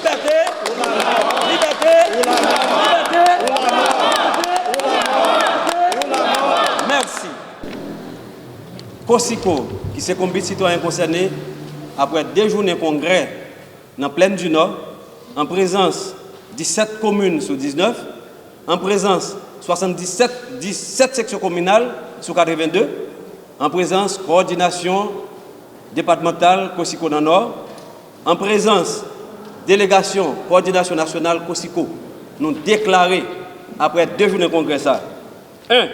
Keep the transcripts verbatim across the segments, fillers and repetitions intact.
Libète! Libète! Libète! Mèsi. COSICO, ki se Konbit Sitwayen Konsène, apre de jounen kongrè nan Plèn di Nò, an prezans disèt komin sou diznèf, an prezans swasanndisèt, disèt seksyon kominal sou katrevenndi, an prezans kowòdinasyon depatmantal COSICO nan Nò, an prezans delegasyon kowòdinasyon nasyonal COSICO, nou deklare, apre de jounen kongrè sa, en,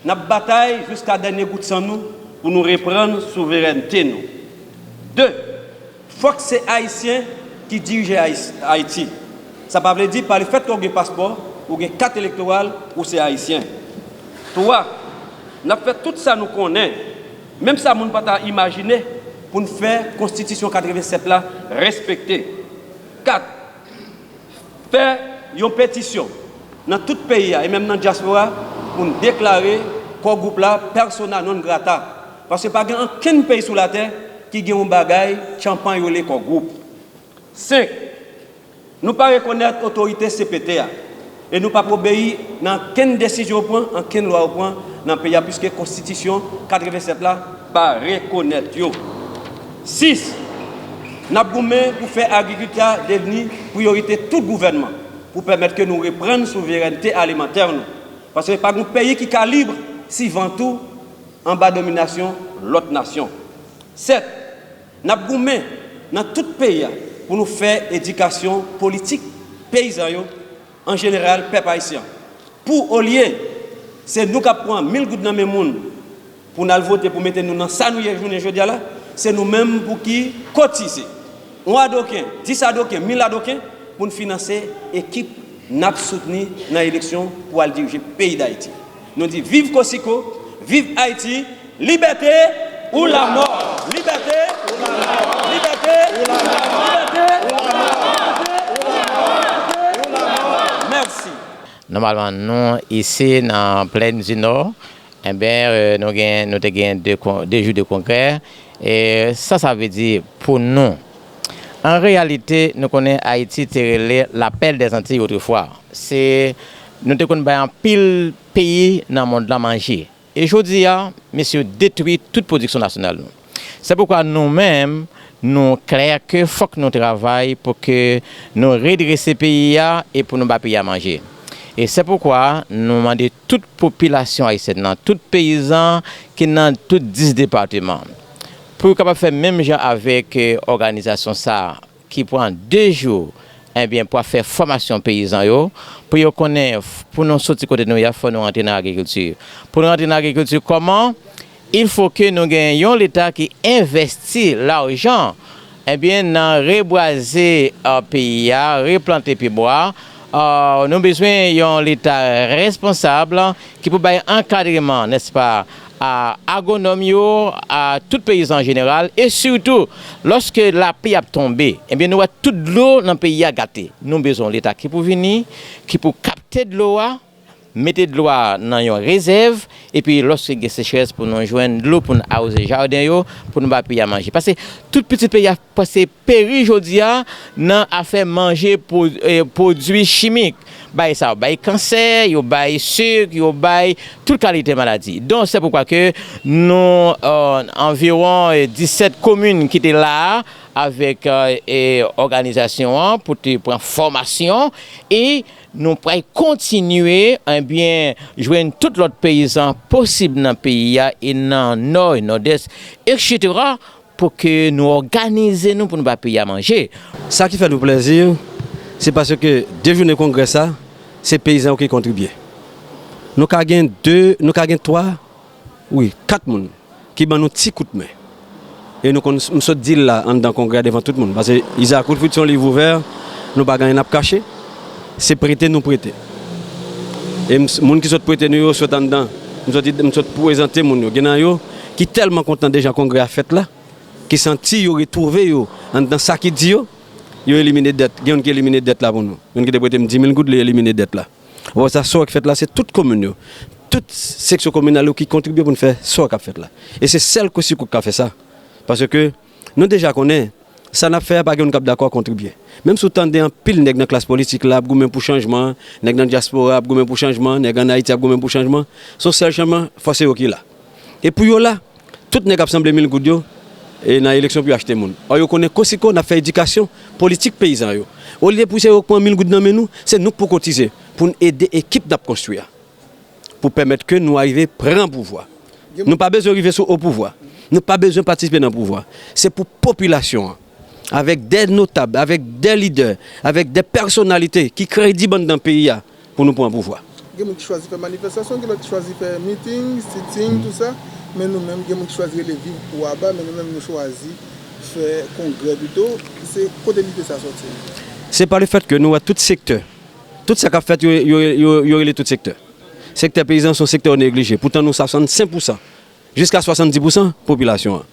n ap batay jiska dènye gout san nou pou nou reprann souverènte nou. De, fòk se Ayisyen ki dirije Ayis-, Ayiti. Sa pa vle di, pa lefètke w gen paspò, ou gen kat elektoral, ou se Ayisyen. Twa, n ap fè tout sa nou konnen, menm sa moun pa ta imajine, pou n fè Konstitisyon katrevennsèt la respekte. Kat, fè yon petisyon nan tout peyi a e menm nan dyaspora pou n deklare Core Group la persona non grata. Paske pa gen ankenn peyi sou latè ki gen yon bagay tchanpan yo rele Core Group. Senk, nou pa rekonèt otorite CPT a e nou p ap obeyi nan ankenn desizyon yo pran, ankenn lwa yo pran nan peyi a, piske Konstitisyon katrevennsèt la pa rekonèt yo. Sis, n ap goumen pou fè agrikilti a devni priyorite tout gouvènman pou pèmèt ke nou reprann souverènte alimantè nou. Paske pa gen peyi ki ka lib si vant ou anba dominasyon lòt nasyon. Sèt, n ap goumen nan tout peyi a pou nou fè edikasyon politik peyizan yo, an jeneral pèp ayisyen an. Pou olye se nou k ap pran mil goud nan men moun pou n al vote pou mete nou nan sa nou ye jounen jodi a la, se nou menm pou ki kotize. Yon adoken, dis adoken, mil adoken pou n finanse ekip n ap soutni nan eleksyon pou al dirije peyi Dayiti. Nou di viv COSICO, viv Ayiti, libète ou lamò! Libète ou lamò! Libète ou lamò! Libète ou lamò! Mèsi. Nòmalman, nou isi nan Plèn di Nò, enben, e, nou gen, nou te gen de kon-, de jou de kongrè. E sa sa vle di pou nou? An reyalite, nou konnen Ayiti te rele lapèl dèzantiy otrefwa. Se, nou te konn bay anpil peyi nan mond lan manje. E jodi a, mesye yo detwi tout pwodiksyon nasyonal nou. Se poukwa nou menm, nou klè ke fòk nou travay pou ke nou redrese peyi a e pou nou ba peyi a manje. E se poukwa nou mande tout popilasyon ayisyèn nan, tout peyizan ki nan tout dis depatman, pou yo kapab fè menm jan avèk, e, òganizasyon sa a, ki pran de jou, enben, pou ap fè fòmasyon peyizan yo, pou yo konnen, f-, pou nou soti kote nou ye a, fò nou rantre nan agrikilti. Pou nou rantre nan agrikilti, kòman? Il fo ke nou gen yon Leta ki envèsti lajan, enben, nan rebwaze, e, peyi a, replante pyebwa. E, nou bezwen yon Leta responsab ki pou bay ankadreman, nèspa, a agwonòm yo, a tout peyizan an jeneral, e sitou, lòske lapli ap tonbe, enben, nou wè tout dlo nan peyi a gate. Nou bezwen yon Leta ki pou vini, ki pou kapte dlo a, mete dlo a nan yon rezèv, epi lòske gen sechrès pou nou jwenn dlo pou n awoze jaden yo, pou nou ba peyi a manje. Paske tout pitit peyi a prèske peri jodi a nan afè manje pwo-, e, pwodui chimik. Bay sa yo bay kansè, yo bay sik, yo bay tout kalite maladi. Donk, se poukwa ke nou, e, anviwon, e, disèt komin ki te la a avèk, e, e, òganizasyon an pou te pran fòmasyon e nou pral kontinye, enben, jwenn tout lòt peyizan posib nan peyi a e nan Nò e Nòdès, etsetera, pou ke nou òganize nou pou nou ba peyi a manje. Sa ki fè nou plèzi, se paske de jounen kongrè sa, se peyizan yo ki kontribye. Nou ka gen de, nou ka gen twa, wi, kat moun ki ban nou ti kout men. E nou konn, m sot di l la anndan kongrè a devan tout moun, paske Isaac Wilfrid se yon liv ouvè, nou pa gen anyen n ap kache, se prete nou prete. E m, moun ki sot prete nou yo sot anndan, m sot di, m sot prezante moun yo. Gen nan yo ki tèlman kontan de jan kongrè a fèt la, ki santi yo retwouve yo anndan sa ki di yo, yo elimine dèt. Gen youn ki elimine dèt la pou nou. Youn ki te prete m di mil goud, li elimine dèt la. Ou wè sa, sa k fèt la, se tout komin yo, tout seksyon kominal yo ki kontribye pou n fè sa k ap fèt la. E se sèl COSICO k ka fè sa. Paske nou deja konnen, Sa n ap fè a, pa gen moun k ap dakò kontribye. Menm si w tande anpil nèg nan klas politik la ap goumen pou chanjman, nèg nan dyaspora ap goumen pou chanjman, nèg ann Ayiti ap goumen pou chanjman, se yon sèl chanjman, fò se yo ki la. E pou yo la, tout nèg ap sanble mil goud yo e nan eleksyon pou yo achte moun. Ò, yo konnen konsiko n ap fè edikasyon politik peyizan yo. Olye pou se yo k pran mil goud nan men nou, se nou k pou kotize pou n ede ekip n ap konstwi a, pou pèmèt ke nou arive pran pouvwa. Nou pa bezwen rive sou o pouvwa. Nou pa bezwen patisipe nan pouvwa. Se pou popilasyon an, avèk de notab, avèk de lidè, avèk de pèsonalite ki kredib anndan peyi a, pou nou pran pouvwa. Gen moun ki chwazi fè manifestasyon, gen lòt ki chwazi fè miting, siting, tou sa. Men nou menm, gen moun ki chwazi rele viv pou aba, men nou menm, nou chwazi fè kongrè pito. Se kote lide sa sòti? Se pa le fèt ke nou wè tout sektè, tout sa k ap fèt, yo, yo, yo, yo rele tout sektè. Sektè peyizan se yon sektè yo neglije. Poutan nou swasannsenk pousan, jiska swasanndis pousan popilasyon an.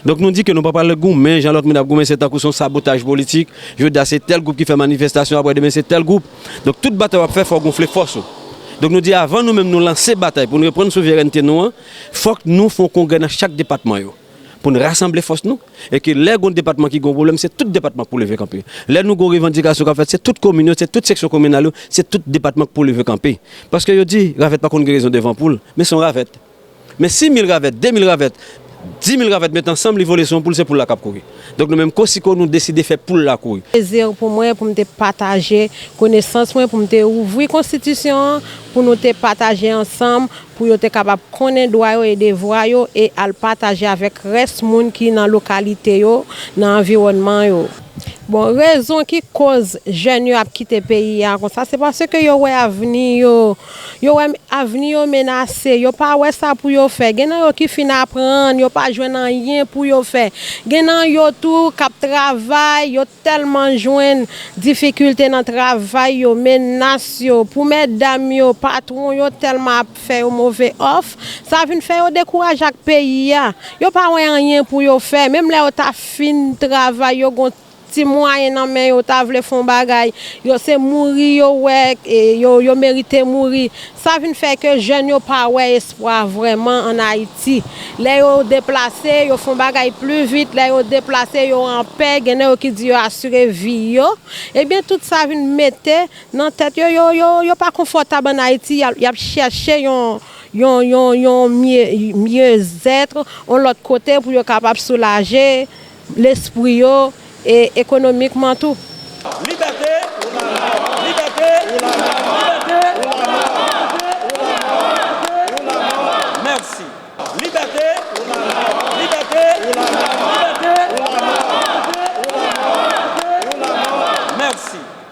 Donk nou di ke nou pa pral goumen jan lòt moun ap goumen, se tankou se yon sabotaj politik. Jodi a se tèl gwoup ki fè manifestasyon, apre demen se tèl gwoup. Donk tout batay w ap fè, fò w gonfle fòs ou. Donk nou di avan nou menm nou lanse batay pou n reprann souverènte nou an, fòk nou fè yon kongrè nan chak depatman yo. Pou n rasanble fòs nou, e ke lè gon depatman ki gon pwoblèm, se tout depatman k pou leve kanpe. Lè nou gon revandikasyon k ap fèt, se tout komin yo, se tout seksyon kominal yo, se tout depatman k pou leve kanpe. Paske yo di, ravèt pa konn gen rezon devan poul, men se yon ravèt. Men si mil ravèt, de mil ravèt, di mil ravèt met ansanm, li vole sou yon poul, se poul la k ap kouri. Donk nou menm Kosiko, nou deside fè poul la kouri. Plezi pou mwen pou m te pataje konesans mwen, pou m te ouvri konstitisyon an, pou nou te pataje ansanm, pou yo te kapab konnen dwa yo e devwa yo e al pataje avèk rès moun ki nan lokalite yo, nan anviwònman yo. Bon, rezon ki koz jèn yo ap kite peyi a konsa, se paske yo wè avni yo, yo wè avni yo menase, yo pa wè sa pou yo fè. Gen nan yo ki fin aprann, yo pa jwenn anyen pou yo fè. Gen nan yo tou k ap travay, yo tèlman jwenn difikilte nan travay yo, menas yo, pou medam yo, patwon yo tèlman ap fè yo move òf, sa vin fè yo dekouraje ak peyi a. Yo pa wè anyen pou yo fè. Menm lè yo ta fin travay, yo gon ti mwayen nan men yo, ta vle fè yon bagay, yo se mouri yo wè, e yo, yo merite mouri. Sa vin fè ke jèn yo pa wè espwa vrèman ann Ayiti. Lè yo deplase, yo fè yon bagay pli vit, lè yo deplase, yo anpè, gen nan yo ki di yo asire vi yo. Ebyen, tout sa vin mete nan tèt yo, yo, yo, yo pa konfòtab ann Ayiti, y ap, y ap chèche yon, yon, yon, yon mye, myezèt, yon lòt kote pou yo kapab soulaje lespri yo e ekonomikman tou. Libète! Libète! Libète! Mèsi. Libète! Libète! Libète! Mèsi.